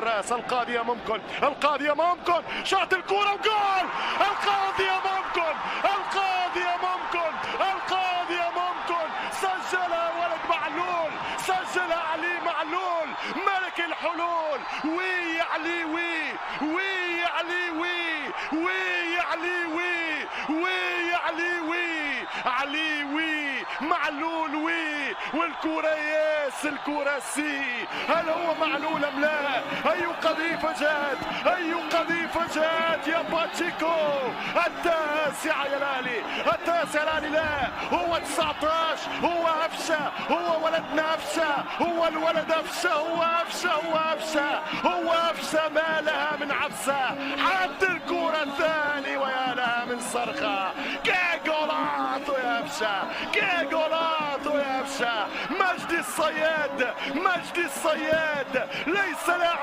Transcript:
بالراس، القاضية ممكن، القاضية ممكن، شاط الكرة وجول! القاضية ممكن، القاضية ممكن، القاضية ممكن، سجلها ولد معلول، سجلها علي معلول، ملك الحلول. oui علي oui، oui علي oui، oui علي oui، oui علي oui، علي oui، معلول oui، والكرة yes، الكرة si. هل هو معلول ام لا؟ اي قذيفة جات، اي قذيفة جات يا باتشيكو! التاسعة يا الاهلي، التاسعة الاهلي. لا، هو 19، هو قفشة، هو ولدنا قفشة، هو الولد قفشة، هو قفشة، هو قفشة، هو قفشة، ما لها من عفسة. حط الكرة الثاني ويا لها من صرخة! qué golazo يا قفشة، qué golazo يا قفشة! مجدي الصياد، مجدي الصياد ليس لاعب.